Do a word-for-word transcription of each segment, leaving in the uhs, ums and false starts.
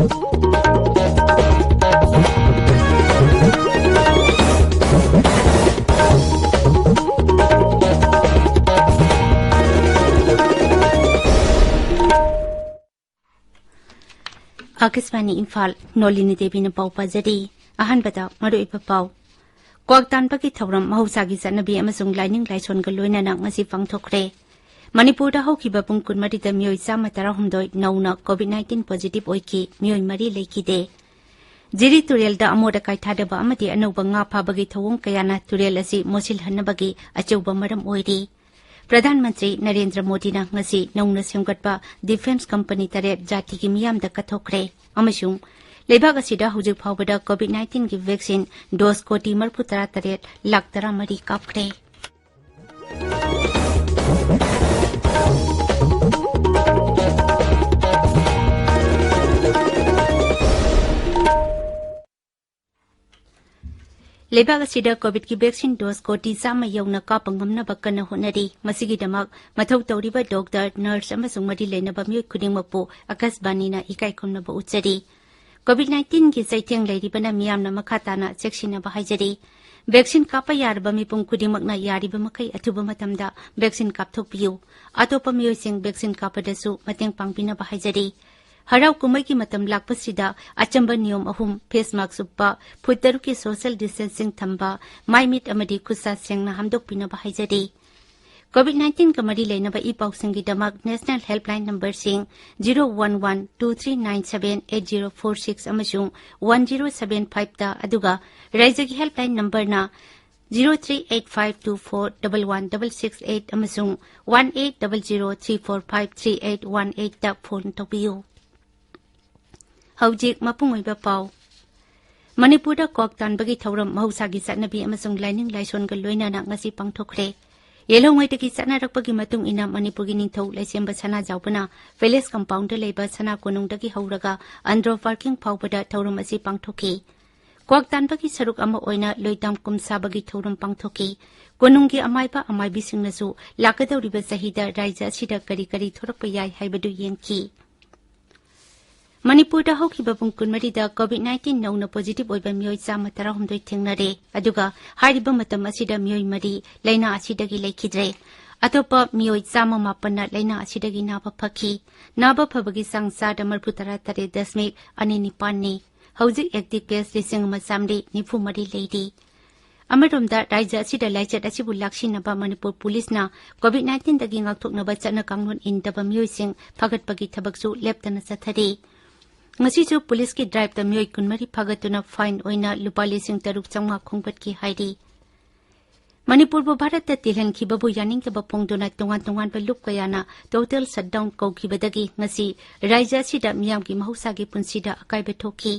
ꯑꯥꯀꯥꯁꯕꯥꯅꯤ ꯏꯝꯐꯥꯜ, ꯅꯣꯂꯤꯅꯤ ꯗꯦꯕꯤꯅ ꯄꯥꯎ ꯄꯥꯖꯔꯤ꯫ ꯑꯍꯥꯟꯕꯗ ꯃꯔꯨꯑꯣꯏꯕ ꯄꯥꯎ꯫ ꯀ꯭ꯋꯥꯛ ꯇꯥꯟꯕꯒꯤ ꯊꯧꯔꯝ ꯃꯍꯧꯁꯥꯒꯤ ꯆꯠꯅꯕꯤ ꯑꯃꯁꯨꯡ ꯂꯥꯏꯅꯤꯡ ꯂꯥꯏꯁꯣꯟꯒ ꯂꯣꯏꯅꯅ ꯉꯁꯤ ꯄꯥꯡꯊꯣꯛꯈ꯭ꯔꯦ꯫ ꯃꯅꯤꯄꯨꯔꯗ ꯍꯧꯈꯤꯕ ꯄꯨꯡ ꯀꯨꯟꯃꯔꯤꯗ ꯃꯤꯑꯣꯏ ꯆꯥꯝꯃ ꯇꯔꯥꯍꯨꯝꯗꯣꯏ ꯅꯧꯅ COVID nineteen positive ꯑꯣꯏꯈꯤ, ꯃꯤꯑꯣꯏ ꯃꯔꯤ ꯂꯩꯈꯤꯗꯦ꯫ ꯖꯤꯔꯤ ꯇꯨꯔꯦꯜꯗ ꯑꯃꯣꯠ ꯑꯀꯥꯏ ꯊꯥꯗꯕ ꯑꯃꯗꯤ ꯑꯅꯧꯕ ꯉꯥ ꯐꯥꯕꯒꯤ ꯊꯧꯑꯣꯡ ꯀꯌꯥꯅ ꯇꯨꯔꯦꯜ ꯑꯁꯤ ꯃꯣꯠꯁꯤꯜꯍꯟꯅꯕꯒꯤ ꯑꯆꯧꯕ ꯃꯔꯝ ꯑꯣꯏꯔꯤ꯫ ꯄ꯭ꯔꯙꯥꯟ ꯃꯟꯇ꯭ꯔꯤ ꯅꯔꯦꯟꯗ꯭ꯔ ꯃꯣꯗꯤꯅ ꯉꯁꯤ ꯅꯧꯅ ꯁꯦꯝꯒꯠꯄ ꯗꯤꯐꯦꯟꯁ ꯀꯝꯄꯅꯤ ꯇꯔꯦꯠ ꯖꯥꯇꯤꯒꯤ ꯃꯤꯌꯥꯝꯗ ꯀꯠꯊꯣꯛꯈ꯭ꯔꯦ ꯑꯃꯁꯨꯡ ꯂꯩꯕꯥꯛ ꯑꯁꯤꯗ ꯍꯧꯖꯤꯛ ꯐꯥꯎꯕꯗ COVID nineteen ꯒꯤ vaccine dose ꯀꯣꯇꯤ ꯃꯔꯤꯐꯨ ꯇꯔꯥ ꯇꯔꯦꯠ ꯂꯥꯈ ꯇꯔꯥ ꯃꯔꯤ ꯀꯥꯞꯈ꯭ꯔꯦ꯫ ꯂꯩꯕꯥꯛ ꯑꯁꯤꯗ COVID ꯀꯤ vaccine dose ꯀꯣꯇꯤ ꯆꯥꯝꯃ ꯌꯧꯅ ꯀꯥꯞꯄ ꯉꯝꯅꯕ ꯀꯟꯅ ꯍꯣꯠꯅꯔꯤ꯫ ꯃꯁꯤꯒꯤꯗꯃꯛ ꯃꯊꯧ ꯇꯧꯔꯤꯕ ꯗꯣꯛꯇꯔ, ꯅꯔꯁ ꯑꯃꯁꯨꯡ ꯃꯔꯤ ꯂꯩꯅꯕ ꯃꯤꯑꯣꯏ ꯈꯨꯗꯤꯡꯃꯛꯄꯨ ꯑꯥꯀꯥꯁꯕꯥꯅꯤꯅ ꯏꯀꯥꯏ ꯈꯨꯝꯅꯕ ꯎꯠꯆꯔꯤ꯫ COVID nineteen ꯒꯤ ꯆꯩꯊꯦꯡ ꯂꯩꯔꯤꯕꯅ ꯃꯤꯌꯥꯝꯅ ꯃꯈꯥ ꯇꯥꯅ ꯆꯦꯛꯁꯤꯟꯅꯕ ꯍꯥꯏꯖꯔꯤ꯫ Vaccine ꯀꯥꯞꯄ ꯌꯥꯔꯕ ꯃꯤꯄꯨꯝ ꯈꯨꯗꯤꯡꯃꯛꯅ ꯌꯥꯔꯤꯕ ꯃꯈꯩ ꯑꯊꯨꯕ ꯃꯇꯝꯗ vaccine ꯀꯥꯞꯊꯣꯛꯄꯤꯌꯨ꯫ ꯑꯇꯣꯞꯄ ꯃꯤꯑꯣꯏꯁꯤꯡ vaccine ꯀꯥꯞꯄꯗꯁꯨ ꯃꯇꯦꯡ ꯄꯥꯡꯕꯤꯅꯕ ꯍꯥꯏꯖꯔꯤ꯫ ꯍꯔꯥꯎ ꯀꯨꯝꯍꯩꯒꯤ ꯃꯇꯝ ꯂꯥꯛꯄꯁꯤꯗ ꯑꯆꯝꯕ ꯅꯤꯌꯣꯝ ꯑꯍꯨꯝ, face mask ꯎꯞꯄ, ꯐꯨꯠ ꯇꯔꯨꯛꯀꯤ social distancing ꯊꯝꯕ, ꯃꯥꯏ ꯃꯤꯠ ꯑꯃꯗꯤ ꯈꯨꯠꯁꯥ ꯁꯦꯡꯅ ꯍꯥꯝꯗꯣꯛꯄꯤꯅꯕ ꯍꯥꯏꯖꯔꯤ꯫ COVID nineteen ꯒ ꯃꯔꯤ ꯂꯩꯅꯕ ꯏ ꯄꯥꯎꯁꯤꯡꯒꯤꯗꯃꯛ national helpline number ꯁꯤꯡ zero one one two three nine seven eight zero four six ꯑꯃꯁꯨꯡ one zero seven five ꯇ, ꯑꯗꯨꯒ ꯔꯥꯏꯖ꯭ꯌꯒꯤ helpline number ꯅ zero three eight five two four double one double six eight ꯑꯃꯁꯨꯡ one eight double zero three four five three eight one eight ꯇ phone ꯇꯧꯕꯤꯌꯨ꯫ ꯍꯧꯖꯤꯛ ꯃꯄꯨꯡ ꯑꯣꯏꯕ ꯄꯥꯎ꯫ ꯃꯅꯤꯄꯨꯔꯗ ꯀ꯭ꯋꯥꯛ ꯇꯥꯟꯕꯒꯤ ꯊꯧꯔꯝ ꯃꯍꯧꯁꯥꯒꯤ ꯆꯠꯅꯕꯤ ꯑꯃꯁꯨꯡ ꯂꯥꯏꯅꯤꯡ ꯂꯥꯏꯁꯣꯟꯒ ꯂꯣꯏꯅꯅ ꯉꯁꯤ ꯄꯥꯡꯊꯣꯛꯈ꯭ꯔꯦ꯫ ꯌꯦꯜꯍꯧꯉꯩꯗꯒꯤ ꯆꯠꯅꯔꯛꯄꯒꯤ ꯃꯇꯨꯡ ꯏꯟꯅ ꯃꯅꯤꯄꯨꯔꯒꯤ ꯅꯤꯡꯊꯧ ꯂꯩꯁꯦꯝꯕ ꯁꯅꯥꯖꯥꯎꯕꯅ palace compound ꯗ ꯂꯩꯕ ꯁꯅꯥ ꯀꯣꯅꯨꯡꯗꯒꯤ ꯍꯧꯔꯒ ꯑꯟꯗ꯭ꯔꯣ parking ꯐꯥꯎꯕꯗ ꯊꯧꯔꯝ ꯑꯁꯤ ꯄꯥꯡꯊꯣꯛꯈꯤ꯫ ꯀ꯭ꯋꯥꯛ ꯇꯥꯟꯕꯒꯤ ꯁꯔꯨꯛ ꯑꯃ ꯑꯣꯏꯅ ꯂꯣꯏꯇꯥꯝ ꯀꯨꯝ ꯁꯥꯕꯒꯤ ꯊꯧꯔꯝ ꯄꯥꯡꯊꯣꯛꯈꯤ꯫ ꯀꯣꯅꯨꯡꯒꯤ ꯑꯃꯥꯏꯕ ꯑꯃꯥꯏꯕꯤꯁꯤꯡꯅꯁꯨ ꯂꯥꯛꯀꯗꯧꯔꯤꯕ ꯆꯍꯤꯗ ꯔꯥꯏꯖ꯭ꯌ ꯑꯁꯤꯗ ꯀꯔꯤ ꯀꯔꯤ ꯊꯣꯔꯛꯄ ꯌꯥꯏ ꯍꯥꯏꯕꯗꯨ ꯌꯦꯡꯈꯤ꯫ ꯃꯅꯤꯄꯨꯔꯗ ꯍꯧꯈꯤꯕ ꯄꯨꯡ ꯀꯨꯟꯃꯔꯤꯗ COVID nineteen ꯅꯧꯅ positive ꯑꯣꯏꯕ ꯃꯤꯑꯣꯏ ꯆꯥꯝꯃ ꯇꯔꯥꯍꯨꯝꯗꯣꯏ ꯊꯦꯡꯅꯔꯦ꯫ ꯑꯗꯨꯒ ꯍꯥꯏꯔꯤꯕ ꯃꯇꯝ ꯑꯁꯤꯗ ꯃꯤꯑꯣꯏ ꯃꯔꯤ ꯂꯥꯏꯅꯥ ꯑꯁꯤꯗꯒꯤ ꯂꯩꯈꯤꯗ꯭ꯔꯦ꯫ ꯑꯇꯣꯞꯄ ꯃꯤꯑꯣꯏ ꯆꯥꯝꯃ ꯃꯥꯄꯟꯅ ꯂꯥꯏꯅꯥ ꯑꯁꯤꯗꯒꯤ ꯅꯥꯕ ꯐꯈꯤ꯫ ꯅꯥꯕ ꯐꯕꯒꯤ ꯆꯥꯡ ꯆꯥꯗ ꯃꯔꯤꯐꯨ ꯇꯔꯥ ꯇꯔꯦꯠ ꯗꯁꯃꯤꯛ ꯑꯅꯤ ꯅꯤꯄꯥꯟꯅꯤ꯫ ꯍꯧꯖꯤꯛ active case ꯂꯤꯁꯤꯡ ꯑꯃ ꯆꯥꯃꯔꯤ ꯅꯤꯐꯨ ꯃꯔꯤ ꯂꯩꯔꯤ꯫ ꯑꯃꯔꯣꯝꯗ, ꯔꯥꯖ꯭ꯌ ꯑꯁꯤꯗ ꯂꯥꯏꯆꯠ ꯑꯁꯤꯕꯨ ꯂꯥꯛꯁꯤꯟꯅꯕ ꯃꯅꯤꯄꯨꯔ ꯄꯨꯂꯤꯁꯅ COVID nineteen ꯗꯒꯤ ꯉꯥꯛꯊꯣꯛꯅꯕ ꯆꯠꯅ ꯀꯥꯡꯂꯣꯟ ꯏꯟꯗꯕ ꯃꯤꯑꯣꯏꯁꯤꯡ ꯐꯥꯒꯠꯄꯒꯤ ꯊꯕꯛꯁꯨ ꯂꯦꯞꯇꯅ ꯆꯠꯊꯔꯤ꯫ ꯉꯁꯤꯁꯨ ꯄꯨꯂꯤꯁꯀꯤ drive ꯇ ꯃꯤꯑꯣꯏ ꯀꯨꯟꯃꯔꯤ ꯐꯥꯒꯠꯇꯨꯅ fine ꯑꯣꯏꯅ ꯂꯨꯄꯥ ꯂꯤꯁꯤꯡ ꯇꯔꯨꯛ ꯆꯥꯝꯃꯉꯥ ꯈꯣꯝꯒꯠꯈꯤ ꯍꯥꯏꯔꯤ꯫ ꯃꯅꯤꯄꯨꯔꯕꯨ ꯚꯥꯔꯠꯇ ꯇꯤꯜꯍꯟꯈꯤꯕꯕꯨ ꯌꯥꯅꯤꯡꯗꯕ ꯐꯣꯡꯗꯨꯅ ꯇꯣꯉꯥꯟ ꯇꯣꯉꯥꯟꯕ ꯂꯨꯞ ꯀꯌꯥꯅ total shutdown ꯀꯧꯈꯤꯕꯗꯒꯤ ꯉꯁꯤ ꯔꯥꯖ꯭ꯌ ꯑꯁꯤꯗ ꯃꯤꯌꯥꯝꯒꯤ ꯃꯍꯧꯁꯥꯒꯤ ꯄꯨꯟꯁꯤꯗ ꯑꯀꯥꯏꯕ ꯊꯣꯛꯈꯤ꯫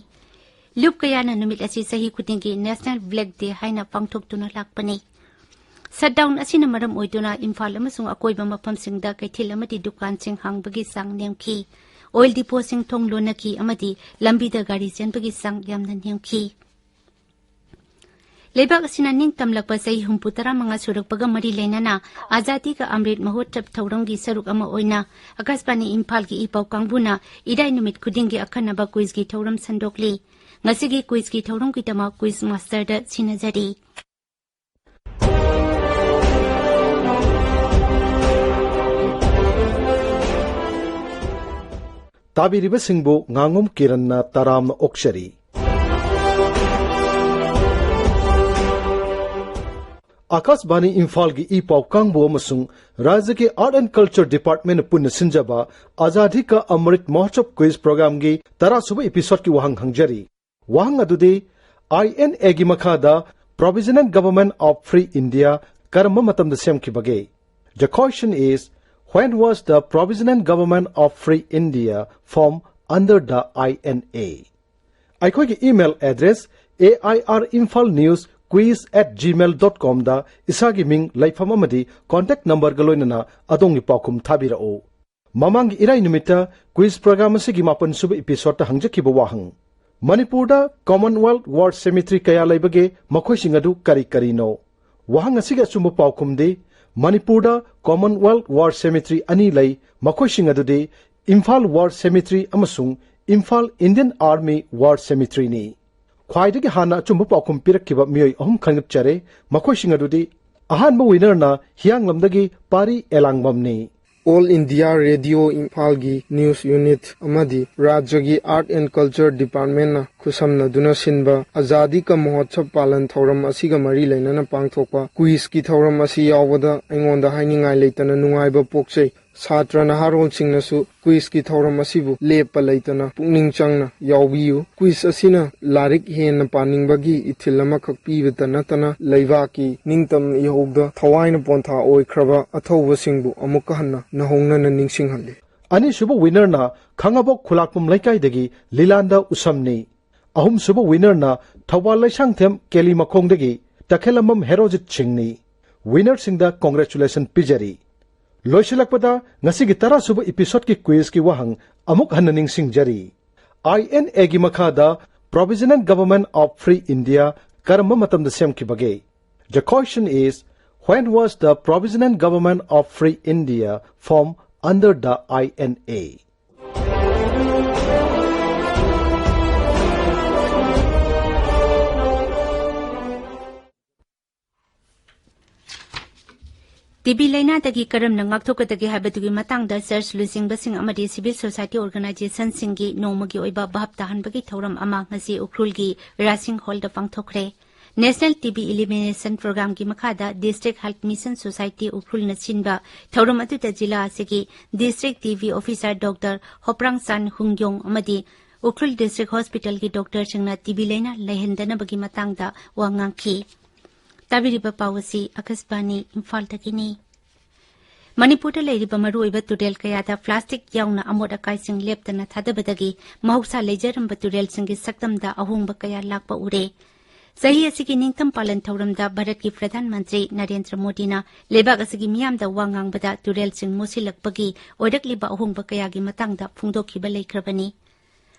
ꯂꯨꯞ ꯀꯌꯥꯅ ꯅꯨꯃꯤꯠ ꯑꯁꯤ ꯆꯍꯤ ꯈꯨꯗꯤꯡꯒꯤ National Black Day ꯍꯥꯏꯅ ꯄꯥꯡꯊꯣꯛꯇꯨꯅ ꯂꯥꯛꯄꯅꯤ꯫ Shutdown ꯑꯁꯤꯅ ꯃꯔꯝ ꯑꯣꯏꯗꯨꯅ ꯏꯝꯐꯥꯜ ꯑꯃꯁꯨꯡ ꯑꯀꯣꯏꯕ ꯃꯐꯝꯁꯤꯡꯗ ꯀꯩꯊꯦꯜ ꯑꯃꯗꯤ ꯗꯨꯀꯥꯟꯁꯤꯡ ꯍꯥꯡꯕꯒꯤ ꯆꯥꯡ ꯅꯦꯝꯈꯤ꯫ Oil depot ꯁꯤꯡ ꯊꯣꯡ ꯂꯣꯟꯅꯈꯤ ꯑꯃꯗꯤ ꯂꯝꯕꯤꯗ ꯒꯥꯔꯤ ꯆꯦꯟꯕꯒꯤ ꯆꯥꯡ ꯌꯥꯝꯅ ꯅꯦꯝꯈꯤ꯫ ꯂꯩꯕꯥꯛ ꯑꯁꯤꯅ ꯅꯤꯡꯇꯝꯂꯛꯄ ꯆꯍꯤ ꯍꯨꯝꯐꯨ ꯇꯔꯥꯃꯉꯥ ꯁꯨꯔꯛꯄꯒ ꯃꯔꯤ ꯂꯩꯅꯅ ꯑꯖꯥꯗꯤ ꯀꯥ ꯑꯃ꯭ꯔꯤꯠ ꯃꯍꯣꯠꯁꯕ ꯊꯧꯔꯝꯒꯤ ꯁꯔꯨꯛ ꯑꯃ ꯑꯣꯏꯅ ꯑꯀꯥꯁꯕꯥꯅꯤ ꯏꯝꯐꯥꯜꯒꯤ ꯏ ꯄꯥꯎ ꯀꯥꯡꯕꯨꯅ ꯏꯔꯥꯏ ꯅꯨꯃꯤꯠ ꯈꯨꯗꯤꯡꯒꯤ ꯑꯈꯟꯅꯕ quiz ꯀꯤ ꯊꯧꯔꯝ ꯁꯟꯗꯣꯛꯂꯤ꯫ ꯉꯁꯤꯒꯤ quiz ꯀꯤ ꯊꯧꯔꯝꯒꯤꯗꯃꯛ quiz master ꯗ ꯁꯤꯟꯅꯖꯔꯤ꯫ ꯇꯥꯕꯤꯔꯤꯕꯁꯤꯡꯕꯨ ꯉꯥꯉꯣꯝ ꯀꯤꯔꯟꯅ ꯇꯔꯥꯝꯅ ꯑꯣꯛꯆꯔꯤ꯫ ꯑꯀꯥꯁꯕꯥꯅꯤ ꯏꯝꯐꯥꯜꯒꯤ ꯏ ꯄꯥꯎ ꯀꯥꯡꯕꯨ ꯑꯃꯁꯨꯡ ꯔꯥꯖ꯭ꯌꯒꯤ Art and Culture Department ꯅ ꯄꯨꯟꯅ ꯁꯤꯟꯖꯕ ꯑꯖꯥꯗꯤ ꯀꯥ ꯑꯃ꯭ꯔꯤꯠ ꯃꯍꯣꯠꯁꯕ quiz program ꯒꯤ ꯇꯔꯥꯁꯨꯕ episode ꯀꯤ ꯋꯥꯍꯪ ꯍꯪꯖꯔꯤ꯫ ꯋꯥꯍꯪ ꯑꯗꯨꯗꯤ, I N A ꯒꯤ ꯃꯈꯥꯗ Provisional Government of Free India ꯀꯔꯝꯕ ꯃꯇꯝꯗ ꯁꯦꯝꯈꯤꯕꯒꯦ? The question is, when was the Provisional Government of Free India formed under the I N A? ꯑꯩꯈꯣꯏꯒꯤ email address A I R Imphal News Quiz at gmail dot com ꯗ ꯏꯁꯥꯒꯤ ꯃꯤꯡ, ꯂꯩꯐꯝ ꯑꯃꯗꯤ contact number ꯒ ꯂꯣꯏꯅꯅ ꯑꯗꯣꯝꯒꯤ ꯄꯥꯎꯈꯨꯝ ꯊꯥꯕꯤꯔꯛꯎ꯫ ꯃꯃꯥꯡꯒꯤ ꯏꯔꯥꯏ ꯅꯨꯃꯤꯠꯇ quiz program ꯑꯁꯤꯒꯤ ꯃꯥꯄꯟ ꯁꯨꯕ episode ꯇ ꯍꯪꯖꯈꯤꯕ ꯋꯥꯍꯪ, ꯃꯅꯤꯄꯨꯔꯗ Commonwealth War Cemetery ꯀꯌꯥ ꯂꯩꯕꯒꯦ? ꯃꯈꯣꯏꯁꯤꯡ ꯑꯗꯨ ꯀꯔꯤ ꯀꯔꯤꯅꯣ? ꯋꯥꯍꯪ ꯑꯁꯤꯒꯤ ꯑꯆꯨꯝꯕ ꯄꯥꯎꯈꯨꯝꯗꯤ, ꯃꯅꯤꯄꯨꯔꯗ Commonwealth War Cemetery ꯑꯅꯤ ꯂꯩ, ꯃꯈꯣꯏꯁꯤꯡ ꯑꯗꯨꯗꯤ ꯏꯝꯐꯥꯜ War Cemetery ꯑꯃꯁꯨꯡ ꯏꯝꯐꯥꯜ ꯏꯟꯗꯤꯌꯟ ꯑꯥꯔꯃꯤ ꯋꯥꯔ ꯁꯦꯃꯤꯇ꯭ꯔꯤꯅꯤ꯫ ꯈ꯭ꯋꯥꯏꯗꯒꯤ ꯍꯥꯟꯅ ꯑꯆꯨꯝꯕ ꯄꯥꯎꯈꯨꯝ ꯄꯤꯔꯛꯈꯤꯕ ꯃꯤꯑꯣꯏ ꯑꯍꯨꯝ ꯈꯟꯒꯠꯆꯔꯦ꯫ ꯃꯈꯣꯏꯁꯤꯡ ꯑꯗꯨꯗꯤ, ꯑꯍꯥꯟꯕ ꯋꯤꯅꯔꯅ ꯍꯤꯌꯥꯡꯂꯝꯗꯒꯤ ꯄꯥꯔꯤ ꯑꯦꯂꯥꯡꯕꯝꯅꯤ꯫ ꯑꯣꯜ ꯏꯟꯗꯤꯌꯥ ꯔꯦꯗꯤꯑꯣ ꯏꯝꯐꯥꯜꯒꯤ ꯅ꯭ꯌꯨꯁ ꯌꯨꯅꯤꯠ ꯑꯃꯗꯤ ꯔꯥꯖ꯭ꯌꯒꯤ ꯑꯥꯔꯠ ꯑꯦꯟ ꯀꯜꯆꯔ ꯗꯤꯄꯥꯔꯠꯃꯦꯟꯅ ꯈꯨꯠꯁꯝꯅꯗꯨꯅ ꯁꯤꯟꯕ ꯑꯖꯥꯗꯤ ꯀ ꯃꯍꯣꯠꯁꯕ ꯄꯥꯂꯟ ꯊꯧꯔꯝ ꯑꯁꯤꯒ ꯃꯔꯤ ꯂꯩꯅꯅ ꯄꯥꯡꯊꯣꯛꯄ ꯀ꯭ꯋꯤꯖꯀꯤ ꯊꯧꯔꯝ ꯑꯁꯤ ꯌꯥꯎꯕꯗ ꯑꯩꯉꯣꯟꯗ ꯍꯥꯏꯅꯤꯡꯉꯥꯏ ꯂꯩꯇꯅ ꯅꯨꯡꯉꯥꯏꯕ ꯄꯣꯛꯆꯩ꯫ ꯁꯥꯇ꯭ꯔ ꯅꯍꯥꯔꯣꯜꯁꯤꯡꯅꯁꯨ ꯀ꯭ꯋꯤꯖꯀꯤ ꯊꯧꯔꯝ ꯑꯁꯤꯕꯨ ꯂꯦꯞꯄ ꯂꯩꯇꯅ ꯄꯨꯛꯅꯤꯡ ꯆꯪꯅ ꯌꯥꯎꯕꯤꯌꯨ꯫ ꯀ꯭ꯋꯤꯖ ꯑꯁꯤꯅ ꯂꯥꯏꯔꯤꯛ ꯍꯦꯟꯅ ꯄꯥꯅꯤꯡꯕꯒꯤ ꯏꯊꯤꯜ ꯑꯃꯈꯛ ꯄꯤꯕꯇ ꯅꯠꯇꯅ ꯂꯩꯕꯥꯛꯀꯤ ꯅꯤꯡꯇꯝ ꯏꯍꯧꯗ ꯊꯋꯥꯏꯅ ꯄꯣꯟꯊꯥ ꯑꯣꯏꯈ꯭ꯔꯕ ꯑꯊꯧꯕꯁꯤꯡꯕꯨ ꯑꯃꯨꯛꯀ ꯍꯟꯅ ꯅꯧꯍꯧꯅꯅ ꯅꯤꯡꯁꯤꯡꯍꯜꯂꯤ꯫ ꯑꯅꯤꯁꯨꯕ ꯋꯤꯅꯔꯅ ꯈꯥꯉꯕꯣꯛ ꯈꯨꯂꯥꯛꯄꯝ ꯂꯩꯀꯥꯏꯗꯒꯤ ꯂꯤꯂꯥꯟꯗ ꯎꯁꯝꯅꯤ꯫ ꯑꯍꯨꯝꯁꯨꯕ ꯋꯤꯅꯔꯅ ꯊꯧꯕꯥꯜ ꯂꯩꯁꯥꯡꯊꯦꯝ ꯀꯦꯂꯤ ꯃꯈꯣꯡꯗꯒꯤ ꯇꯈꯦꯂꯝꯕꯝ ꯍꯦꯔꯣꯖꯤꯠ ꯁꯤꯡꯅꯤ꯫ ꯋꯤꯅꯔꯁꯤꯡꯗ ꯀꯣꯡꯒ꯭ꯔꯦꯆꯨꯂꯦꯁꯟ ꯄꯤꯖꯔꯤ꯫ ꯂꯣꯏꯁꯤꯜꯂꯛꯄꯗ ꯉꯁꯤꯒꯤ ꯇꯔꯥꯁꯨꯕ ꯏꯄꯤꯁꯣꯗꯀꯤ ꯀ꯭ꯋꯤꯖꯀꯤ ꯋꯥꯍꯪ ꯑꯃꯨꯛ ꯍꯟꯅ ꯅꯤꯡꯁꯤꯡꯖꯔꯤ꯫ ꯑꯥꯏ ꯑꯦꯟ ꯑꯦꯒꯤ ꯃꯈꯥꯗ Provisional Government of Free India ꯀꯔꯝꯕ ꯃꯇꯝꯗ ꯁꯦꯝꯈꯤꯕꯒꯦ? The question is, when was the Provisional Government of Free India formed under the I N A? T B ꯂꯥꯏꯅꯥꯗꯒꯤ ꯀꯔꯝꯅ ꯉꯥꯛꯊꯣꯛꯀꯗꯒꯦ ꯍꯥꯏꯕꯗꯨꯒꯤ ꯃꯇꯥꯡꯗ ꯆꯔꯆ ꯂꯨꯆꯤꯡꯕꯁꯤꯡ ꯑꯃꯗꯤ ꯁꯤꯚꯤꯜ ꯁꯣꯁꯥꯏꯇꯤ ꯑꯣꯔꯒꯅꯥꯏꯖꯦꯁꯟꯁꯤꯡꯒꯤ ꯅꯣꯡꯃꯒꯤ ꯑꯣꯏꯕ ꯚꯥꯞ ꯇꯥꯍꯟꯕꯒꯤ ꯊꯧꯔꯝ ꯑꯃ ꯉꯁꯤ ꯎꯈ꯭ꯔꯨꯜꯒꯤ ꯔꯥꯁꯤꯡ ꯍꯣꯜꯗ ꯄꯥꯡꯊꯣꯛꯈ꯭ꯔꯦ꯫ ꯅꯦꯁꯅꯦꯜ ꯇꯤ ꯕꯤ ꯏꯂꯤꯃꯤꯅꯦꯁꯟ ꯄ꯭ꯔꯣꯒ꯭ꯔꯥꯝꯒꯤ ꯃꯈꯥꯗ ꯗꯤꯁꯇ꯭ꯔꯤꯛ ꯍꯦꯜꯊ ꯃꯤꯁꯟ ꯁꯣꯁꯥꯏꯇꯤ ꯎꯈ꯭ꯔꯨꯜꯅ ꯁꯤꯟꯕ ꯊꯧꯔꯝ ꯑꯗꯨꯗ ꯖꯤꯂꯥ ꯑꯁꯤꯒꯤ district T B officer doctor Hoprangchan ꯍꯨꯡꯌꯣꯡ ꯑꯃꯗꯤ ꯎꯈ꯭ꯔꯨꯜ ꯗꯤꯁꯇ꯭ꯔꯤꯛ ꯍꯣꯁꯄꯤꯇꯥꯜꯒꯤ ꯗꯣꯛꯇꯔꯁꯤꯡꯅ ꯇꯤ ꯕꯤ ꯂꯥꯏꯅꯥ ꯂꯩꯍꯟꯗꯅꯕꯒꯤ ꯃꯇꯥꯡꯗ ꯋꯥ ꯉꯥꯡꯈꯤ꯫ ꯇꯥꯕꯤꯔꯤꯕ ꯄꯥꯎ ꯑꯁꯤ ꯑꯀꯥꯁꯕꯥꯅꯤ ꯏꯝꯐꯥꯜꯗꯒꯤꯅꯤ꯫ ꯃꯅꯤꯄꯨꯔꯗ ꯂꯩꯔꯤꯕ ꯃꯔꯨꯑꯣꯏꯕ ꯇꯨꯔꯦꯜ ꯀꯌꯥꯗ ꯄ꯭ꯂꯥꯁꯇꯤꯛ ꯌꯥꯎꯅ ꯑꯃꯣꯠ ꯑꯀꯥꯏꯁꯤꯡ ꯂꯦꯞꯇꯅ ꯊꯥꯗꯕꯗꯒꯤ ꯃꯍꯧꯁꯥ ꯂꯩꯖꯔꯝꯕ ꯇꯨꯔꯦꯜꯁꯤꯡꯒꯤ ꯁꯛꯇꯝꯗ ꯑꯍꯣꯡꯕ ꯀꯌꯥ ꯂꯥꯛꯄ ꯎꯔꯦ꯫ ꯆꯍꯤ ꯑꯁꯤꯒꯤ ꯅꯤꯡꯇꯝ ꯄꯥꯂꯟ ꯊꯧꯔꯝꯗ ꯚꯥꯔꯠꯀꯤ ꯄ꯭ꯔꯙꯥꯟ ꯃꯟꯇ꯭ꯔꯤ ꯅꯔꯦꯟꯗ꯭ꯔ ꯃꯣꯗꯤꯅ ꯂꯩꯕꯥꯛ ꯑꯁꯤꯒꯤ ꯃꯤꯌꯥꯝꯗ ꯋꯥ ꯉꯥꯡꯕꯗ ꯇꯨꯔꯦꯜꯁꯤꯡ ꯃꯣꯠꯁꯤꯜꯂꯛꯄꯒꯤ ꯑꯣꯏꯔꯛꯂꯤꯕ ꯑꯍꯣꯡꯕ ꯀꯌꯥꯒꯤ ꯃꯇꯥꯡꯗ ꯐꯣꯡꯗꯣꯛꯈꯤꯕ ꯂꯩꯈ꯭ꯔꯕꯅꯤ꯫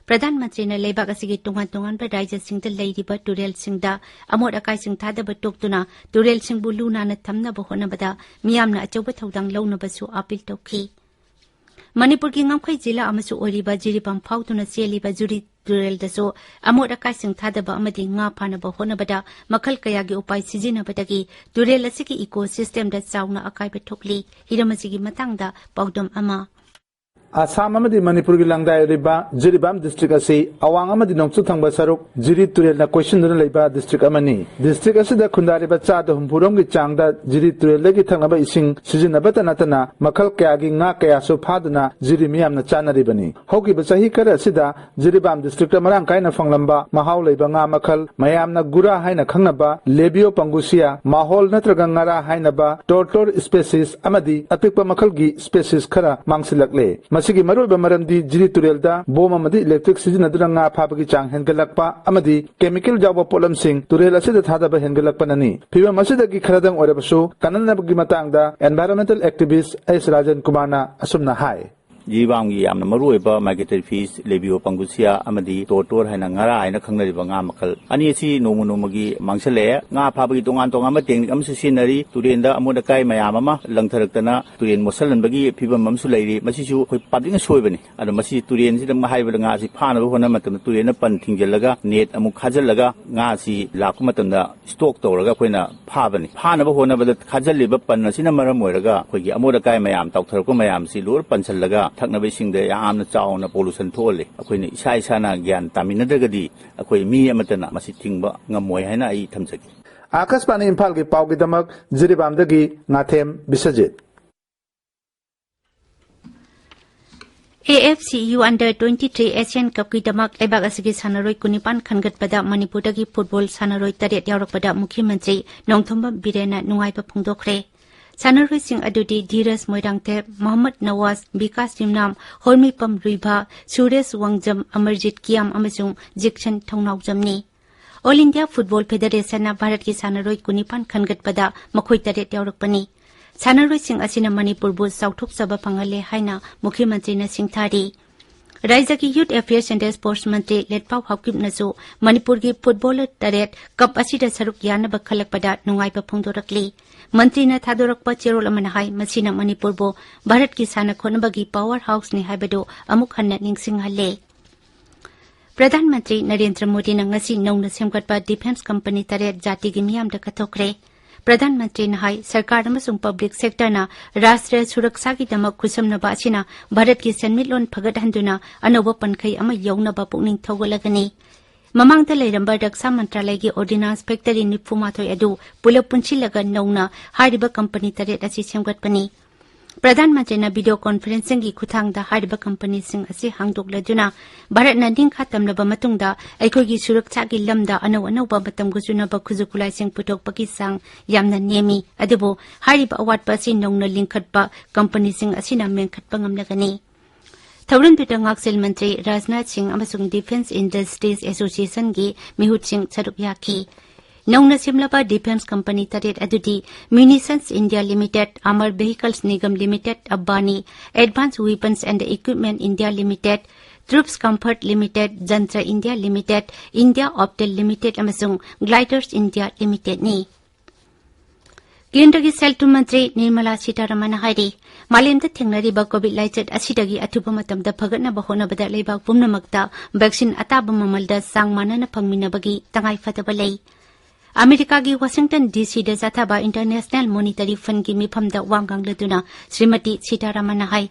ꯄ꯭ꯔꯙꯥꯟ ꯃꯟꯇ꯭ꯔꯤꯅ ꯂꯩꯕꯥꯛ ꯑꯁꯤꯒꯤ ꯇꯣꯉꯥꯟ ꯇꯣꯉꯥꯟꯕ ꯔꯥꯖ꯭ꯌꯁꯤꯡꯗ ꯂꯩꯔꯤꯕ ꯇꯨꯔꯦꯜꯁꯤꯡꯗ ꯑꯃꯣꯠ ꯑꯀꯥꯏꯁꯤꯡ ꯊꯥꯗꯕ ꯇꯣꯛꯇꯨꯅ ꯇꯨꯔꯦꯜꯁꯤꯡꯕꯨ ꯂꯨ ꯅꯥꯟꯅ ꯊꯝꯅꯕ ꯍꯣꯠꯅꯕꯗ ꯃꯤꯌꯥꯝꯅ ꯑꯆꯧꯕ ꯊꯧꯗꯥꯡ ꯂꯧꯅꯕꯁꯨ ꯑꯥꯄꯤꯜ ꯇꯧꯈꯤ꯫ ꯃꯅꯤꯄꯨꯔꯒꯤ ꯉꯝꯈꯩ ꯖꯤꯂꯥ ꯑꯃꯁꯨ ꯑꯣꯏꯔꯤꯕ ꯖꯤꯔꯤꯕꯥꯝ ꯐꯥꯎꯗꯨꯅ ꯆꯦꯜꯂꯤꯕ ꯖꯨꯔꯤ ꯇꯨꯔꯦꯜꯗꯁꯨ ꯑꯃꯣꯠ ꯑꯀꯥꯏꯁꯤꯡ ꯊꯥꯗꯕ ꯑꯃꯗꯤ ꯉꯥ ꯐꯥꯅꯕ ꯍꯣꯠꯅꯕꯗ ꯃꯈꯜ ꯀꯌꯥꯒꯤ ꯎꯄꯥꯏ ꯁꯤꯖꯤꯟꯅꯕꯗꯒꯤ ꯇꯨꯔꯦꯜ ꯑꯁꯤꯒꯤ ꯏꯀꯣ ꯁꯤꯁꯇꯦꯝꯗ ꯆꯥꯎꯅ ꯑꯀꯥꯏꯕ ꯊꯣꯛꯂꯤ꯫ ꯍꯤꯔꯝ ꯑꯁꯤꯒꯤ ꯃꯇꯥꯡꯗ ꯄꯥꯎꯗꯝ ꯑꯃ꯫ ꯑꯁꯥꯝ ꯑꯃꯗꯤ ꯃꯅꯤꯄꯨꯔꯒꯤ ꯂꯪꯗꯥꯏ ꯑꯣꯏꯔꯤꯕ ꯖꯤꯔꯤꯕꯥꯝ ꯗꯤꯁꯇ꯭ꯔꯤꯛ ꯑꯁꯤ ꯑꯋꯥꯡ ꯑꯃꯗꯤ ꯅꯣꯡꯆꯨꯞ ꯊꯪꯕ ꯁꯔꯨꯛ ꯖꯤꯔꯤ ꯇꯨꯔꯦꯜꯅ ꯀꯣꯏꯁꯤꯟꯗꯨꯅ ꯂꯩꯕ ꯗꯤꯁꯇ꯭ꯔꯤꯛ ꯑꯃꯅꯤ꯫ ꯗꯤꯁꯇ꯭ꯔꯤꯛ ꯑꯁꯤꯗ ꯈꯨꯟꯗꯥꯔꯤꯕ ꯆꯥꯗ ꯍꯨꯝꯐꯨꯔꯣꯝꯒꯤ ꯆꯥꯡꯗ ꯖꯤꯔꯤ ꯇꯨꯔꯦꯜꯗꯒꯤ ꯊꯛꯅꯕ ꯏꯁꯤꯡ ꯁꯤꯖꯤꯟꯅꯕꯇ ꯅꯠꯇꯅ ꯃꯈꯜ ꯀꯌꯥꯒꯤ ꯉꯥ ꯀꯌꯥꯁꯨ ꯐꯥꯗꯨꯅ ꯖꯤꯔꯤ ꯃꯤꯌꯥꯝꯅ ꯆꯥꯅꯔꯤꯕꯅꯤ꯫ ꯍꯧꯈꯤꯕ ꯆꯍꯤ ꯈꯔ ꯑꯁꯤꯗ ꯖꯤꯔꯤꯕꯥꯝ ꯗꯤꯁꯇ꯭ꯔꯤꯛꯇ ꯃꯔꯥꯡ ꯀꯥꯏꯅ ꯐꯪꯂꯝꯕ ꯃꯍꯥꯎ ꯂꯩꯕ ꯉꯥ ꯃꯈꯜ ꯃꯌꯥꯝꯅ ꯒꯨꯔꯥ ꯍꯥꯏꯅ ꯈꯪꯅꯕ ꯂꯦꯕꯤꯌꯣ ꯄꯪꯒꯨꯁꯤꯌꯥ, ꯃꯥꯍꯣꯜ ꯅꯠꯇ꯭ꯔꯒ ꯉꯥꯔꯥ ꯍꯥꯏꯅꯕ ꯇꯣꯔꯇꯣꯔ ꯁ꯭ꯄꯦꯁꯤꯁ ꯑꯃꯗꯤ ꯑꯄꯤꯛꯄ ꯃꯈꯜꯒꯤ ꯁ꯭ꯄꯦꯁꯤꯁ ꯈꯔ ꯃꯥꯡꯁꯤꯜꯂꯛꯂꯦ꯫ ꯃꯁꯤꯒꯤ ꯃꯔꯨꯑꯣꯏꯕ ꯃꯔꯝꯗꯤ ꯖꯤꯔꯤ ꯇꯨꯔꯦꯜꯗ ꯕꯣꯝ ꯑꯃꯗꯤ ꯏꯂꯦꯛꯇ꯭ꯔꯤꯛ ꯁꯤꯖꯤꯟꯅꯗꯨꯅ ꯉꯥ ꯐꯥꯕꯒꯤ ꯆꯥꯡ ꯍꯦꯟꯒꯠꯂꯛꯄ ꯑꯃꯗꯤ ꯀꯦꯃꯤꯀꯦꯜ ꯌꯥꯎꯕ ꯄꯣꯠꯂꯝꯁꯤꯡ ꯇꯨꯔꯦꯜ ꯑꯁꯤꯗ ꯊꯥꯗꯕ ꯍꯦꯟꯒꯠꯂꯛꯄꯅꯅꯤ꯫ ꯐꯤꯚꯝ ꯑꯁꯤꯗꯒꯤ ꯈꯔꯗꯪ ꯑꯣꯏꯔꯕꯁꯨ ꯀꯟꯅꯅꯕꯒꯤ ꯃꯇꯥꯡꯗ environmental activist ꯑꯦꯁ ꯔꯥꯖꯦꯟ ꯀꯨꯃꯥꯔꯅ ꯑꯁꯨꯝꯅ ꯍꯥꯏ꯫ ꯖꯤꯔꯤꯕꯥꯝꯒꯤ ꯌꯥꯝꯅ ꯃꯔꯨꯑꯣꯏꯕ migratory fish ꯂꯦꯕꯤꯌꯣ ꯄꯪꯒꯨꯁꯤꯌꯥ ꯑꯃꯗꯤ ꯇꯣꯔꯇꯣꯔ ꯍꯥꯏꯅ ꯉꯥꯔꯥ ꯍꯥꯏꯅ ꯈꯪꯅꯔꯤꯕ ꯉꯥ ꯃꯈꯜ ꯑꯅꯤ ꯑꯁꯤ ꯅꯣꯡꯃ ꯅꯣꯡꯃꯒꯤ ꯃꯥꯡꯁꯤꯜꯂꯛꯑꯦ꯫ ꯉꯥ ꯐꯥꯕꯒꯤ ꯇꯣꯉꯥꯟ ꯇꯣꯉꯥꯟꯕ ꯇꯦꯛꯅꯤꯛ ꯑꯃꯁꯨ ꯁꯤꯖꯤꯟꯅꯔꯤ꯫ ꯇꯨꯔꯦꯟꯗ ꯑꯃꯣꯠ ꯑꯀꯥꯏ ꯃꯌꯥꯝ ꯑꯃ ꯂꯪꯊꯔꯛꯇꯅ ꯇꯨꯔꯦꯟ ꯃꯣꯠꯁꯤꯜꯍꯟꯕꯒꯤ ꯐꯤꯕꯝ ꯑꯃꯁꯨ ꯂꯩꯔꯤ꯫ ꯃꯁꯤꯁꯨ ꯑꯩꯈꯣꯏ ꯄꯕ꯭ꯂꯤꯛꯅ ꯁꯣꯏꯕꯅꯤ꯫ ꯑꯗꯣ ꯃꯁꯤ ꯇꯨꯔꯦꯟꯁꯤꯗ ꯍꯥꯏꯕꯗ ꯉꯥꯁꯤ ꯐꯥꯅꯕ ꯍꯣꯠꯅꯕ ꯃꯇꯝꯗ ꯇꯨꯔꯦꯟꯗ ꯄꯟ ꯊꯤꯡꯖꯤꯜꯂꯒ ꯅꯦꯠ ꯑꯃꯨꯛ ꯈꯥꯖꯤꯜꯂꯒ ꯉꯥꯁꯤ ꯂꯥꯛꯄ ꯃꯇꯝꯗ ꯁ꯭ꯇꯣꯛ ꯇꯧꯔꯒ ꯑꯩꯈꯣꯏꯅ ꯐꯥꯕꯅꯤ꯫ ꯐꯥꯅꯕ ꯍꯣꯠꯅꯕꯗ ꯈꯥꯖꯤꯜꯂꯤꯕ ꯄꯟ ꯑꯁꯤꯅ ꯃꯔꯝ ꯑꯣꯏꯔꯒ ꯑꯩꯈꯣꯏꯒꯤ ꯑꯃꯣꯠ ꯑꯀꯥꯏ ꯃꯌꯥꯝ ꯇꯥꯎꯊꯔꯛꯄ ꯃꯌꯥꯝꯁꯤ ꯂꯣꯏ ꯄꯟꯁꯤꯜꯂꯒ ꯊꯛꯅꯕ ꯏꯁꯤꯡꯗ ꯌꯥꯝꯅ ꯆꯥꯎꯅ ꯄꯣꯂꯨꯁꯟ ꯊꯣꯛꯍꯜꯂꯤ꯫ ꯑꯩꯈꯣꯏꯅ ꯏꯁꯥ ꯏꯁꯥꯅ ꯒ꯭ꯌꯥꯟ ꯇꯥꯃꯤꯟꯅꯗ꯭ꯔꯒꯗꯤ ꯑꯩꯈꯣꯏ ꯃꯤ ꯑꯃꯠꯇꯅ ꯃꯁꯤ ꯊꯤꯡꯕ ꯉꯝꯃꯣꯏ ꯍꯥꯏꯅ ꯑꯩ ꯊꯝꯖꯒꯦ꯫ ꯑꯥꯀꯥꯁꯕꯥꯅꯤ ꯏꯝꯐꯥꯜꯒꯤ ꯄꯥꯎꯒꯤꯗꯃꯛ ꯖꯤꯔꯤꯕꯥꯝꯗꯒꯤ ꯉꯥꯊꯦꯝ Biswajit. AFCU Under twenty three Asian Cupꯀꯤꯗꯃꯛ ꯂꯩꯕꯥꯛ ꯑꯁꯤꯒꯤ ꯁꯥꯟꯅꯔꯣꯏ ꯀꯨꯟꯅꯤꯄꯥꯟ ꯈꯟꯒꯠꯄꯗ ꯃꯅꯤꯄꯨꯔꯗꯒꯤ ꯐꯨꯠꯕꯣꯜ ꯁꯥꯟꯅꯔꯣꯏ ꯇꯔꯦꯠ ꯌꯥꯎꯔꯛꯄꯗ ꯃꯨꯈ꯭ꯌ ꯃꯟꯇ꯭ꯔꯤ ꯅꯣꯡꯊꯣꯝꯕꯝ ꯕꯤꯔꯦꯟꯅ ꯅꯨꯡꯉꯥꯏꯕ ꯐꯣꯡꯗꯣꯛꯈ꯭ꯔꯦ꯫ ꯁꯥꯟꯅꯔꯣꯏꯁꯤꯡ ꯑꯗꯨꯗꯤ ꯙꯤꯔꯖ ꯃꯣꯏꯔꯥꯡꯊꯦꯝ, ꯃꯣꯍꯝꯃꯗ ꯅꯋꯥꯖ, ꯕꯤꯀꯥꯁ ꯌꯨꯝꯅꯥꯝ, ꯍꯣꯔꯃꯤꯄꯝ ꯔꯨꯏꯚꯥ, ꯁꯨꯔꯦꯁ ꯋꯥꯡꯖꯝ, ꯑꯃꯔꯖꯤꯠ ꯀꯤꯌꯥꯝ ꯑꯃꯁꯨꯡ ꯖꯤꯛꯁꯟ ꯊꯧꯅꯥꯎꯖꯝꯅꯤ꯫ All India Football Federationꯅ ꯚꯥꯔꯠꯀꯤ ꯁꯥꯟꯅꯔꯣꯏ ꯀꯨꯟꯅꯤꯄꯥꯟ ꯈꯟꯒꯠꯄꯗ ꯃꯈꯣꯏ ꯇꯔꯦꯠ ꯌꯥꯎꯔꯛꯄꯅꯤ꯫ ꯁꯥꯟꯅꯔꯣꯏꯁꯤꯡ ꯑꯁꯤꯅ ꯃꯅꯤꯄꯨꯔꯕꯨ ꯆꯥꯎꯊꯣꯛꯆꯕ ꯐꯪꯍꯜꯂꯦ ꯍꯥꯏꯅ ꯃꯨꯈ꯭ꯌ ꯃꯟꯇ꯭ꯔꯤꯅ ꯁꯤꯡꯊꯥꯔꯤ꯫ ꯔꯥꯏꯖ꯭ꯌꯒꯤ Youth Affairs and Sports ꯃꯟꯇ꯭ꯔꯤ ꯂꯦꯠꯄꯥꯎ ꯍꯥꯎꯀꯤꯞꯅꯁꯨ ꯃꯅꯤꯄꯨꯔꯒꯤ ꯐꯨꯠꯕꯣꯂꯔ ꯇꯔꯦꯠ ꯀꯞ ꯑꯁꯤꯗ ꯁꯔꯨꯛ ꯌꯥꯅꯕ ꯈꯜꯂꯛꯄꯗ ꯅꯨꯡꯉꯥꯏꯕ ꯐꯣꯡꯗꯣꯔꯛꯂꯤ꯫ ꯃꯟꯇ꯭ꯔꯤꯅ ꯊꯥꯗꯣꯔꯛꯄ ꯆꯦꯔꯣꯜ ꯑꯃꯅ ꯍꯥꯏ, ꯃꯁꯤꯅ ꯃꯅꯤꯄꯨꯔꯕꯨ ꯚꯥꯔꯠꯀꯤ ꯁꯥꯟꯅ ꯈꯣꯠꯅꯕꯒꯤ power houseꯅꯤ ꯍꯥꯏꯕꯗꯨ ꯑꯃꯨꯛ ꯍꯟꯅ ꯅꯤꯡꯁꯤꯡꯍꯜꯂꯦ꯫ ꯄ꯭ꯔꯙꯥꯟ ꯃꯟꯇ꯭ꯔꯤ ꯅꯔꯦꯟꯗ꯭ꯔ ꯃꯣꯗꯤꯅ ꯉꯁꯤ ꯅꯧꯅ ꯁꯦꯝꯒꯠꯄ defence company ꯇꯔꯦꯠ ꯖꯥꯇꯤꯒꯤ ꯃꯤꯌꯥꯝꯗ ꯀꯠꯊꯣꯛꯈ꯭ꯔꯦ꯫ ꯄ꯭ꯔꯙꯥꯟ ꯃꯟꯇ꯭ꯔꯤꯅ ꯍꯥꯏ, ꯁꯔꯀꯥꯔ ꯑꯃꯁꯨꯡ public sectorꯅ ꯔꯥꯁꯇ꯭ꯔ ꯁꯨꯔꯛꯁꯥꯒꯤꯗꯃꯛ ꯈꯨꯠꯁꯝꯅꯕ ꯑꯁꯤꯅ ꯚꯥꯔꯠꯀꯤ ꯁꯦꯟꯃꯤꯠꯂꯣꯟ ꯐꯒꯠꯍꯟꯗꯨꯅ ꯑꯅꯧꯕ ꯄꯟꯈꯩ ꯑꯃ ꯌꯧꯅꯕ ꯄꯨꯛꯅꯤꯡ ꯊꯧꯒꯠꯂꯒꯅꯤ꯫ ꯃꯃꯥꯡꯗ ꯂꯩꯔꯝꯕ ꯔꯛꯁꯥ ꯃꯟꯇ꯭ꯔꯥꯂꯌꯒꯤ ordnance factory ꯅꯤꯐꯨ ꯃꯥꯊꯣꯏ ꯑꯗꯨ ꯄꯨꯂꯞ ꯄꯨꯟꯁꯤꯜꯂꯒ ꯅꯧꯅ ꯍꯥꯏꯔꯤꯕ company ꯇꯔꯦꯠ ꯑꯁꯤ ꯁꯦꯝꯒꯠꯄꯅꯤ꯫ ꯄ꯭ꯔꯙꯥꯟ ꯃꯟꯇ꯭ꯔꯤꯅ video conferencingꯒꯤ ꯈꯨꯠꯊꯥꯡꯗ ꯍꯥꯏꯔꯤꯕ companyꯁꯤꯡ ꯑꯁꯤ ꯍꯥꯡꯗꯣꯛꯂꯗꯨꯅ, ꯚꯥꯔꯠꯅ ꯅꯤꯡꯈꯥ ꯇꯝꯂꯕ ꯃꯇꯨꯡꯗ ꯑꯩꯈꯣꯏꯒꯤ ꯁꯨꯔꯛꯁꯥꯒꯤ ꯂꯝꯗ ꯑꯅꯧ ꯑꯅꯧꯕ ꯃꯇꯝꯒ ꯆꯨꯅꯕ ꯈꯨꯠꯁꯨ ꯈꯨꯠꯂꯥꯏꯁꯤꯡ ꯄꯨꯊꯣꯛꯄꯒꯤ ꯆꯥꯡ ꯌꯥꯝꯅ ꯅꯦꯝꯃꯤ, ꯑꯗꯨꯕꯨ ꯍꯥꯏꯔꯤꯕ ꯑꯋꯥꯠꯄ ꯑꯁꯤ ꯅꯧꯅ ꯂꯤꯡꯈꯠꯄ companyꯁꯤꯡ ꯑꯁꯤꯅ ꯃꯦꯟꯈꯠꯄ ꯉꯝꯂꯒꯅꯤ꯫ ꯊꯧꯔꯝꯗꯨꯗ ꯉꯥꯛꯁꯦꯜ ꯃꯟꯇ꯭ꯔꯤ ꯔꯥꯖꯅꯥꯊ ꯁꯤꯡ ꯑꯃꯁꯨꯡ Defence Industries Associationꯒꯤ ꯃꯤꯍꯨꯠꯁꯤꯡ ꯁꯔꯨꯛ ꯌꯥꯈꯤ꯫ ꯅꯧꯅ ꯁꯦꯝꯂꯕ defence company ꯇꯔꯦꯠ ꯑꯗꯨꯗꯤ Munitions India Limited, Armour Vehicles Nigam Limited, Ambani, Advanced Weapons and Equipment India Limited, Troops Comfort Limited, Jantra India Limited, India Optel Limited ꯑꯃꯁꯨꯡ Gliders India Limitedꯅꯤ꯫ ꯀꯦꯟꯗ꯭ꯔꯒꯤ ꯁꯦꯜ ꯊꯨꯝ ꯃꯟꯇ꯭ꯔꯤ ꯅꯤꯔꯃꯂꯥ ꯁꯤꯇꯥꯔꯥꯃꯟꯅ ꯍꯥꯏꯔꯤ, ꯃꯥꯂꯦꯝꯗ ꯊꯦꯡꯅꯔꯤꯕ COVID ꯂꯥꯏꯆꯠ ꯑꯁꯤꯗꯒꯤ ꯑꯊꯨꯕ ꯃꯇꯝꯗ ꯐꯒꯠꯅꯕ ꯍꯣꯠꯅꯕꯗ ꯂꯩꯕꯥꯛ ꯄꯨꯝꯅꯃꯛꯇ vaccine ꯑꯇꯥꯕ ꯃꯃꯜꯗ ꯆꯥꯡ ꯃꯥꯟꯅꯅ ꯐꯪꯃꯤꯟꯅꯕꯒꯤ ꯇꯉꯥꯏꯐꯗꯕ ꯂꯩ꯫ ꯑꯃꯦꯔꯤꯀꯥꯒꯤ Washington D Cꯗ ꯆꯠꯊꯕ International Monetary Fundꯒꯤ ꯃꯤꯐꯝꯗ ꯋꯥ ꯉꯥꯡꯂꯗꯨꯅ ꯁ꯭ꯔꯤꯃꯇꯤ ꯁꯤꯇꯥꯔꯥꯃꯟꯅ ꯍꯥꯏ,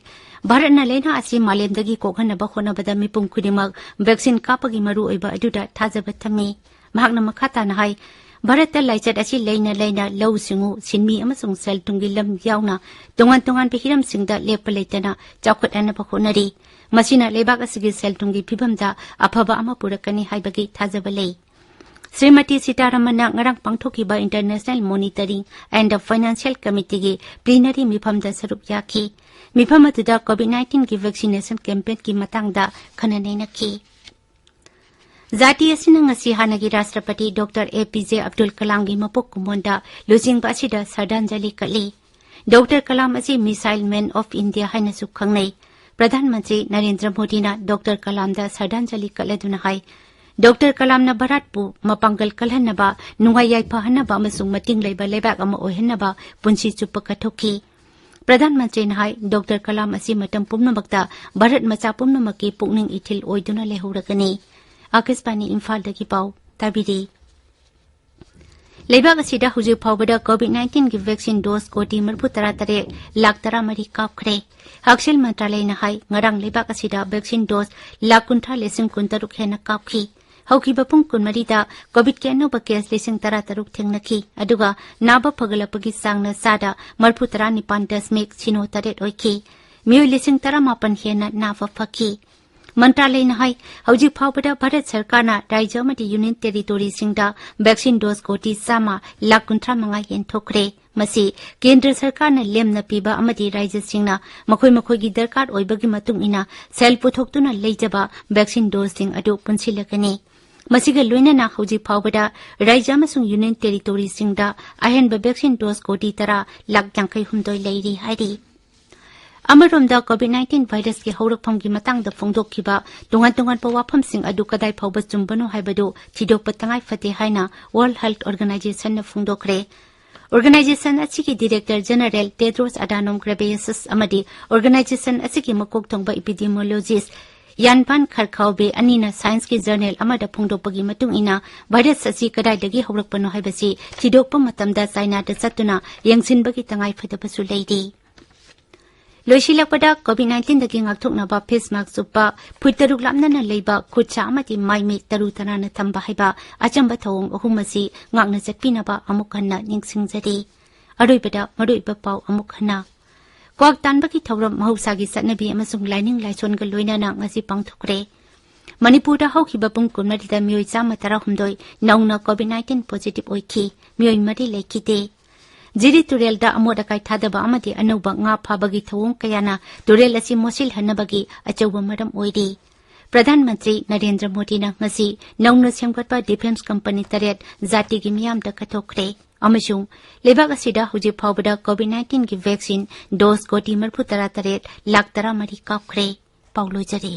ꯚꯥꯔꯠꯅ ꯂꯥꯏꯅꯥ ꯑꯁꯤ ꯃꯥꯂꯦꯝꯗꯒꯤ ꯀꯣꯛꯍꯟꯅꯕ ꯍꯣꯠꯅꯕꯗ ꯃꯤꯄꯨꯝ ꯈꯨꯗꯤꯡꯃꯛ vaccine ꯀꯥꯞꯄꯒꯤ ꯃꯔꯨꯑꯣꯏꯕ ꯑꯗꯨꯗ ꯊꯥꯖꯕ ꯊꯝꯃꯤ꯫ ꯃꯍꯥꯛꯅ ꯃꯈꯥ ꯇꯥꯅ ꯍꯥꯏ, ꯚꯥꯔꯠꯇ ꯂꯥꯏꯆꯠ ꯑꯁꯤ ꯂꯩꯅ ꯂꯩꯅ ꯂꯧꯎ ꯁꯤꯡꯎ, ꯁꯤꯟꯃꯤ ꯑꯃꯁꯨꯡ ꯁꯦꯜ ꯊꯨꯝꯒꯤ ꯂꯝ ꯌꯥꯎꯅ ꯇꯣꯉꯥꯟ ꯇꯣꯉꯥꯟꯕ ꯍꯤꯔꯝꯁꯤꯡꯗ ꯂꯦꯞꯄ ꯂꯩꯇꯅ ꯆꯥꯎꯈꯠꯍꯟꯅꯕ ꯍꯣꯠꯅꯔꯤ꯫ ꯃꯁꯤꯅ ꯂꯩꯕꯥꯛ ꯑꯁꯤꯒꯤ ꯁꯦꯜ ꯊꯨꯝꯒꯤ ꯐꯤꯕꯝꯗ ꯑꯐꯕ ꯑꯃ ꯄꯨꯔꯛꯀꯅꯤ ꯍꯥꯏꯕꯒꯤ ꯊꯥꯖꯕ ꯂꯩ꯫ ꯁ꯭ꯔꯤꯃꯇꯤ ꯁꯤꯇꯥꯔꯥꯃꯟꯅ ꯉꯔꯥꯡ ꯄꯥꯡꯊꯣꯛꯈꯤꯕ International Monetary and Financial Committeeꯒꯤ plenary ꯃꯤꯐꯝꯗ ꯁꯔꯨꯛ ꯌꯥꯈꯤ꯫ ꯃꯤꯐꯝ ꯑꯗꯨꯗ COVID nineteenꯒꯤ vaccination campaignꯒꯤ ꯃꯇꯥꯡꯗ ꯈꯟꯅ ꯅꯩꯅꯈꯤ꯫ ꯖꯥꯇꯤ ꯑꯁꯤꯅ ꯉꯁꯤ ꯍꯥꯟꯅꯒꯤ ꯔꯥꯁꯇ꯭ꯔꯄꯇꯤ ꯗꯣꯛꯇꯔ ꯑꯦ ꯄꯤ ꯖꯦ ꯑꯕꯗꯨꯜ ꯀꯂꯥꯝꯒꯤ ꯃꯄꯣꯛ ꯀꯨꯝꯑꯣꯟꯗ ꯂꯨꯆꯤꯡꯕ ꯑꯁꯤꯗ ꯁ꯭ꯔꯗꯥꯟꯖꯂꯤ ꯀꯠꯂꯤ꯫ ꯗꯣꯛꯇꯔ ꯀꯂꯥꯝ ꯑꯁꯤ Missile Man of India ꯍꯥꯏꯅꯁꯨ ꯈꯪꯅꯩ꯫ ꯄ꯭ꯔꯙꯥꯟ ꯃꯟꯇ꯭ꯔꯤ ꯅꯔꯦꯟꯗ꯭ꯔ ꯃꯣꯗꯤꯅ ꯗꯣꯛꯇꯔ ꯀꯂꯥꯝꯗ ꯁ꯭ꯔꯗꯥꯟꯖꯂꯤ ꯀꯠꯂꯗꯨꯅ ꯍꯥꯏ, ꯗꯣꯛꯇꯔ ꯀꯂꯥꯝꯅ ꯚꯥꯔꯠꯄꯨ ꯃꯄꯥꯡꯒꯜ ꯀꯜꯍꯟꯅꯕ, ꯅꯨꯡꯉꯥꯏ ꯌꯥꯏꯐꯍꯟꯅꯕ ꯑꯃꯁꯨꯡ ꯃꯇꯤꯡ ꯂꯩꯕ ꯂꯩꯕꯥꯛ ꯑꯃ ꯑꯣꯏꯍꯟꯅꯕ ꯄꯨꯟꯁꯤ ꯆꯨꯞꯄ ꯀꯠꯊꯣꯛꯈꯤ꯫ ꯄ꯭ꯔꯙꯥꯟ ꯃꯟꯇ꯭ꯔꯤꯅ ꯍꯥꯏ, ꯗꯣꯛꯇꯔ ꯀꯂꯥꯝ ꯑꯁꯤ ꯃꯇꯝ ꯄꯨꯝꯅꯃꯛꯇ ꯚꯥꯔꯠ ꯃꯆꯥ ꯄꯨꯝꯅꯃꯛꯀꯤ ꯄꯨꯛꯅꯤꯡ ꯏꯊꯤꯜ ꯑꯣꯏꯗꯨꯅ ꯂꯩꯍꯧꯔꯒꯅꯤ꯫ ꯑꯥꯀꯥꯁꯕꯥꯅꯤ ꯏꯝꯐꯥꯜꯗꯒꯤ ꯄꯥꯎ ꯇꯥꯕꯤꯔꯤ꯫ ꯂꯩꯕꯥꯛ ꯑꯁꯤꯗ ꯍꯧꯖꯤꯛ ꯐꯥꯎꯕꯗ ꯀꯣꯚꯤꯗ ꯅꯥꯏꯟꯇꯤꯟꯒꯤ ꯚꯦꯛꯁꯤꯟ ꯗꯣꯁ ꯀꯣꯇꯤ ꯃꯔꯤꯐꯨ ꯇꯔꯥ ꯇꯔꯦꯠ ꯂꯥꯈ ꯇꯔꯥ ꯃꯔꯤ ꯀꯥꯞꯈ꯭ꯔꯦ꯫ ꯍꯛꯁꯦꯜ ꯃꯟꯇ꯭ꯔꯥꯂꯌꯅ ꯍꯥꯏ, ꯉꯔꯥꯡ ꯂꯩꯕꯥꯛ ꯑꯁꯤꯗ ꯚꯦꯛꯁꯤꯟ ꯗꯣꯁ ꯂꯥꯈ ꯀꯨꯟꯊ꯭ꯔꯥ ꯂꯤꯁꯤꯡ ꯀꯨꯟꯇꯔꯨꯛ ꯍꯦꯟꯅ ꯀꯥꯞꯈꯤ꯫ ꯍꯧꯈꯤꯕ ꯄꯨꯡ ꯀꯨꯟꯃꯔꯤꯗ ꯀꯣꯚꯤꯗꯀꯤ ꯑꯅꯧꯕ ꯀꯦꯁ ꯂꯤꯁꯤꯡ ꯇꯔꯥꯇꯔꯨꯛ ꯊꯦꯡꯅꯈꯤ, ꯑꯗꯨꯒ ꯅꯥꯕ ꯐꯒꯠꯂꯛꯄꯒꯤ ꯆꯥꯡꯅ ꯆꯥꯗ ꯃꯔꯤꯐꯨ ꯇꯔꯥ ꯅꯤꯄꯥꯟ ꯗꯁꯃꯤꯛ ꯁꯤꯅꯣ ꯇꯔꯦꯠ ꯑꯣꯏꯈꯤ꯫ ꯃꯤꯑꯣꯏ ꯂꯤꯁꯤꯡ ꯇꯔꯥꯃꯥꯄꯟ ꯍꯦꯟꯅ ꯅꯥꯕ ꯐꯈꯤ꯫ ꯃꯟꯇ꯭ꯔꯥꯂꯌꯅ ꯍꯥꯏ, ꯍꯧꯖꯤꯛ ꯐꯥꯎꯕꯗ ꯚꯥꯔꯠ ꯁꯔꯀꯥꯔꯅ ꯔꯥꯖ꯭ꯌ ꯑꯃꯗꯤ ꯌꯨꯅꯤꯌꯟ ꯇꯦꯔꯤꯇꯣꯔꯤꯁꯤꯡꯗ ꯚꯦꯛꯁꯤꯟ ꯗꯣꯁ ꯀꯣꯇꯤ ꯆꯥꯝꯃ ꯂꯥꯈ ꯀꯨꯟꯊ꯭ꯔꯥ ꯃꯉꯥ ꯌꯦꯟꯊꯣꯛꯈ꯭ꯔꯦ꯫ ꯃꯁꯤ ꯀꯦꯟꯗ꯭ꯔ ꯁꯔꯀꯥꯔꯅ ꯂꯦꯝꯅ ꯄꯤꯕ ꯑꯃꯗꯤ ꯔꯥꯖ꯭ꯌꯁꯤꯡꯅ ꯃꯈꯣꯏ ꯃꯈꯣꯏꯒꯤ ꯗꯔꯀꯥꯔ ꯑꯣꯏꯕꯒꯤ ꯃꯇꯨꯡ ꯏꯟꯅ ꯁꯦꯜ ꯄꯨꯊꯣꯛꯇꯨꯅ ꯂꯩꯖꯕ ꯚꯦꯛꯁꯤꯟ ꯗꯣꯁꯁꯤꯡ ꯑꯗꯨ ꯄꯨꯟꯁꯤꯜꯂꯒꯅꯤ꯫ ꯃꯁꯤꯒ ꯂꯣꯏꯅꯅ ꯍꯧꯖꯤꯛ ꯐꯥꯎꯕꯗ ꯔꯥꯖ꯭ꯌ ꯑꯃꯁꯨꯡ ꯌꯨꯅꯤꯌꯟ ꯇꯦꯔꯤꯇꯣꯔꯤꯁꯤꯡꯗ ꯑꯍꯦꯟꯕ ꯚꯦꯛꯁꯤꯟ ꯗꯣꯁ ꯀꯣꯇꯤ ꯇꯔꯥ ꯂꯥꯈ ꯌꯥꯡꯈꯩ ꯍꯨꯝꯗꯣꯏ ꯂꯩꯔꯤ ꯍꯥꯏꯔꯤ꯫ ꯑꯃꯔꯣꯝꯗ, ꯀꯣꯚꯤꯗ ꯅꯥꯏꯟꯇꯤꯟ ꯚꯥꯏꯔꯁꯀꯤ ꯍꯧꯔꯛꯐꯝꯒꯤ ꯃꯇꯥꯡꯗ ꯐꯣꯡꯗꯣꯛꯈꯤꯕ ꯇꯣꯉꯥꯟ ꯇꯣꯉꯥꯟꯕ ꯋꯥꯐꯝꯁꯤꯡ ꯑꯗꯨ ꯀꯗꯥꯏ ꯐꯥꯎꯕ ꯆꯨꯝꯕꯅꯣ ꯍꯥꯏꯕꯗꯨ ꯊꯤꯗꯣꯛꯄ ꯇꯉꯥꯏ ꯐꯗꯦ ꯍꯥꯏꯅ ꯋꯥꯔꯜꯗ ꯍꯦꯜꯊ ꯑꯣꯔꯒꯅꯥꯏꯖꯦꯁꯟꯅ ꯐꯣꯡꯗꯣꯛꯈ꯭ꯔꯦ꯫ ꯑꯣꯔꯒꯅꯥꯏꯖꯦꯁꯟ ꯑꯁꯤꯒꯤ ꯗꯤꯔꯦꯛꯇꯔ ꯖꯦꯅꯔꯦꯜ ꯇꯦꯗ꯭ꯔꯣꯁ ꯑꯗꯥꯅꯣꯝ ꯒ꯭ꯔꯦꯕꯦꯌꯦꯁꯁ ꯑꯃꯗꯤ ꯑꯣꯔꯒꯅꯥꯏꯖꯦꯁꯟ ꯑꯁꯤꯒꯤ ꯃꯀꯣꯛ ꯊꯣꯡꯕ ꯏꯄꯤꯗꯤꯃꯣꯂꯣꯖꯤꯁ ꯌꯥꯟ ꯚꯥꯟ ꯈꯔꯈꯥꯎꯕꯦ ꯑꯅꯤꯅ ꯁꯥꯏꯟꯁꯀꯤ ꯖꯔꯅꯦꯜ ꯑꯃꯗ ꯐꯣꯡꯗꯣꯛꯄꯒꯤ ꯃꯇꯨꯡ ꯏꯟꯅ, ꯚꯥꯏꯔꯁ ꯑꯁꯤ ꯀꯗꯥꯏꯗꯒꯤ ꯍꯧꯔꯛꯄꯅꯣ ꯍꯥꯏꯕꯁꯤ ꯊꯤꯗꯣꯛꯄ ꯃꯇꯝꯗ ꯆꯥꯏꯅꯥꯗ ꯆꯠꯇꯨꯅ ꯌꯦꯡꯁꯤꯟꯕꯒꯤ ꯇꯉꯥꯏ ꯐꯗꯕꯁꯨ ꯂꯩꯔꯤ꯫ ꯂꯣꯏꯁꯤꯜꯂꯛꯄꯗ, ꯀꯣꯚꯤꯗ ꯅꯥꯏꯟꯇꯤꯟꯗꯒꯤ ꯉꯥꯛꯊꯣꯛꯅꯕ ꯐꯦꯁ ꯃꯥꯁꯛ ꯎꯞꯄ, ꯐꯨꯠ ꯇꯔꯨꯛ ꯂꯥꯞꯅꯅ ꯂꯩꯕ, ꯈꯨꯠ ꯁꯥ ꯑꯃꯗꯤ ꯃꯥꯏ ꯃꯤꯠ ꯇꯔꯨ ꯇꯅꯥꯟꯅ ꯊꯝꯕ ꯍꯥꯏꯕ ꯑꯆꯝꯕ ꯊꯧꯑꯣꯡ ꯑꯍꯨꯝ ꯑꯁꯤ ꯉꯥꯛꯅ ꯆꯠꯄꯤꯅꯕ ꯑꯃꯨꯛ ꯍꯟꯅ ꯅꯤꯡꯁꯤꯡꯖꯔꯤ꯫ ꯑꯔꯣꯏꯕꯗ ꯃꯔꯨꯑꯣꯏꯕ ꯄꯥꯎ ꯑꯃꯨꯛ ꯍꯟꯅ꯫ ꯀ꯭ꯋꯥꯛ ꯇꯥꯟꯕꯒꯤ ꯊꯧꯔꯝ ꯃꯍꯧꯁꯥꯒꯤ ꯆꯠꯅꯕꯤ ꯑꯃꯁꯨꯡ ꯂꯥꯏꯅꯤꯡ ꯂꯥꯏꯁꯣꯟꯒ ꯂꯣꯏꯅꯅ ꯉꯁꯤ ꯄꯥꯡꯊꯣꯛꯈ꯭ꯔꯦ꯫ ꯃꯅꯤꯄꯨꯔꯗ ꯍꯧꯈꯤꯕ ꯄꯨꯡ ꯀꯨꯟꯃꯔꯤꯗ ꯃꯤꯑꯣꯏ ꯆꯥꯝꯃ ꯇꯔꯥꯍꯨꯝꯗꯣꯏ ꯅꯧꯅ ꯀꯣꯚꯤꯗ ꯅꯥꯏꯟꯇꯤꯟ ꯄꯣꯖꯤꯇꯤꯚ ꯑꯣꯏꯈꯤ, ꯃꯤꯑꯣꯏ ꯃꯔꯤ ꯂꯩꯈꯤꯗꯦ꯫ ꯖꯤꯔꯤ ꯇꯨꯔꯦꯜꯗ ꯑꯃꯣꯠ ꯑꯀꯥꯏ ꯊꯥꯗꯕ ꯑꯃꯗꯤ ꯑꯅꯧꯕ ꯉꯥ ꯐꯥꯕꯒꯤ ꯊꯧꯑꯣꯡ ꯀꯌꯥꯅ ꯇꯨꯔꯦꯜ ꯑꯁꯤ ꯃꯣꯠꯁꯤꯜꯍꯟꯅꯕꯒꯤ ꯑꯆꯧꯕ ꯃꯔꯝ ꯑꯣꯏꯔꯤ꯫ ꯄ꯭ꯔꯙꯥꯟ ꯃꯟꯇ꯭ꯔꯤ ꯅꯔꯦꯟꯗ꯭ꯔ ꯃꯣꯗꯤꯅ ꯉꯁꯤ ꯅꯧꯅ ꯁꯦꯝꯒꯠꯄ ꯗꯤꯐꯦꯟꯁ ꯀꯝꯄꯅꯤ ꯇꯔꯦꯠ ꯖꯥꯇꯤꯒꯤ ꯃꯤꯌꯥꯝꯗ ꯀꯠꯊꯣꯛꯈ꯭ꯔꯦ꯫ ꯑꯃꯁꯨꯡ ꯂꯩꯕꯥꯛ ꯑꯁꯤꯗ ꯍꯧꯖꯤꯛ ꯐꯥꯎꯕꯗ COVID nineteenꯒꯤ vaccine dose ꯀꯣꯇꯤ ꯃꯔꯤꯐꯨ ꯇꯔꯥ ꯇꯔꯦꯠ ꯂꯥꯈ ꯇꯔꯥ ꯃꯔꯤ ꯀꯥꯞꯈ꯭ꯔꯦ꯫ ꯄꯥꯎ ꯂꯣꯏꯖꯔꯦ꯫